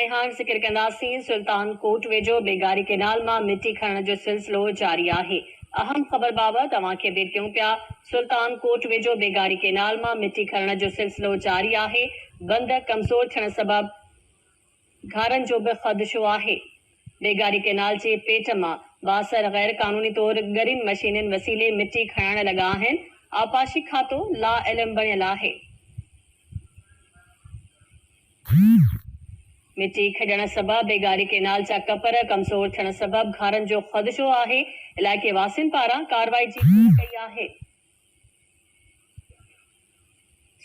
۽ هاڻ ذڪر ڪنداسين سلطان ڪوٽ ويجهو بيگاري ڪينال مان مٽي کڻڻ جو سلسلو جاري آهي. اهم خبر بابت اوهان کي اپڊيٽ ڪيون پيا. سلطان ڪوٽ ويجهو بيگاري ڪينال مان مٽي کڻڻ جو سلسلو جاري آهي. بند ڪمزور ٿيڻ سبب گهارن جو به خدشو آهي. بيگاري ڪينال جي پيٽ مان بااثر غير قانوني طور ڳرين مشينن وسيلي مٽي کڻائڻ لڳا آهن. آبپاشي کاتو لاعلم بڻيل آهي. مٽي کڄڻ سبب بيگاري ڪينال جا ڪپر ڪمزور ٿيڻ سبب گهارن جو خدشو آهي، علائقي واسين پاران ڪارروائي جي گهر ڪئي آهي.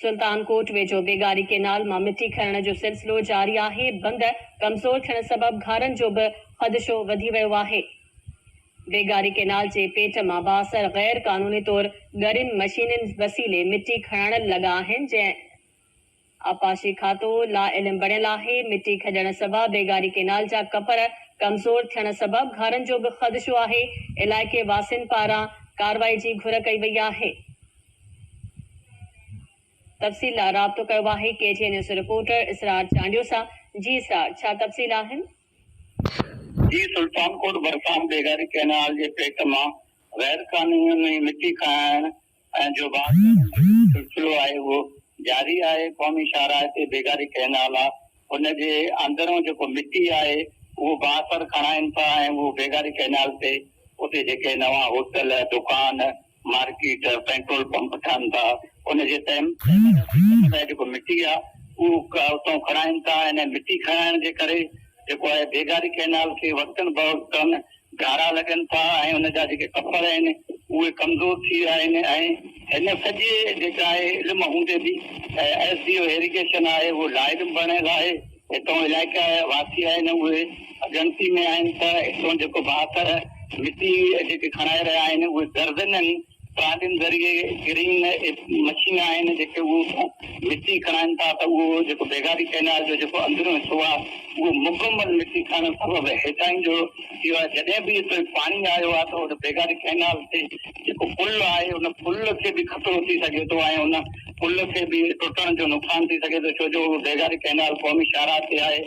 سلطان ڪوٽ ويجهو بيگاري ڪينال مان مٽي کڻڻ جو سلسلو جاري آهي، بند ڪمزور ٿيڻ سبب گهارن جو به خدشو وڌي ويو آهي. بيگاري ڪينال جي پيٽ مان بااثر غير قانوني طور ڳرين مشينن وسيلي مٽي کڻڻ لڳا آهن، جنهن. آبپاشي کاتو لاعلم بڻيل آهي، مٽي کڄڻ سبب بيگاري ڪينال جا ڪپر ڪمزور ٿيڻ سبب گهارن جو به خدشو آهي، علائقي واسين پاران ڪارروائي جي گهر ڪئي وئي آهي. تفصيل لاء رابطو ڪيو آهي K T N news reporter Israr Chandio سان، جي اسرار ڇا تفصيل آهن؟ جي سلطان ڪوٽ ڀرسان بيگاري ڪئنال جي پيٽ مان غير قانوني مٽي کڻائڻ ۽ جو بعد جو سلسلو آهي اهو جاري آهي، قومي شاهراهه تي بيگاري ڪئنال آ ان جي اندرون جيڪو مٽي آهي اهو بااثر کڻائين ٿا ۽ اهو بيگاري ڪئنال تي اتي جيڪي نوان هوٽل، دڪان، مارڪيٽ، پيٽرول پمپ ٺهن ٿا ان جي تعميراتي ڪم لاء جيڪو مٽي آ اهو اتان کڻائين ٿا ۽ مٽي کڻائڻ جي ڪري جيڪو آهي بيگاري ڪئنال کي وقتن بوقتن گهارا لڳن ٿا ۽ ان جا جيڪي ڪپر آهن اهي ڪمزور ٿي ويا آهن ۽ هن سڄي جيڪا آهي علم هوندي به ايس ڊي او ايريگيشن آهي اهو لاعلم بڻيل آهي هتان علائقا واسي آهن اهي ڳڻتي ۾ آهن ته هتان جيڪو بااثر مٽي جيڪي کڻائي رهيا آهن اهي درزنن ٽرالين ذريعي گرين مشين آهن جيڪي اهو اتان مٽي کڻائن ٿا ته اهو جيڪو بيگاري ڪئنال جو جيڪو اندريون حصو آهي اهو مڪمل مٽي کڻڻ سبب هيٺاهين جو ٿي ويو آهي جڏهن به اتي پاڻي آيو آهي ته ان بيگاري ڪئنال تي جيڪو پل آهي ان پل کي به خطرو ٿي سگهي ٿو ۽ ان پل کي به ٽٽڻ جو نقصان ٿي سگهي ٿو ڇو جو اهو بيگاري ڪئنال قومي شاهراهه تي آهي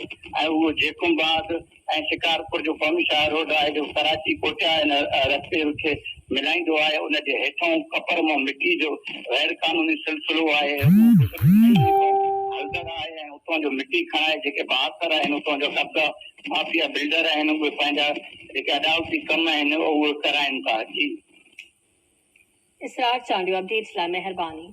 ۽ اهو جيڪب آباد ۽ شڪارپور جو قومي شاهه روڊ آهي جيڪو ڪراچي ڪوئٽا ان رستي کي ملائيندو آهي ان جي هيٺئون ڪپر مان مٽي جو غير قانوني سلسلو آهي اهو گذريل ڪئي ڏينهن کان هلندڙ آهي ۽ اتان جو مٽي کڻائي جيڪي بااثر آهن اتان جا قبضا مافيا بلڊر آهن اهي پنهنجا جيڪي اڏاوتي ڪم آهن اهي ڪرائين ٿا جي. اسرار چانڊيو اپڊيٽس لاء مهرباني.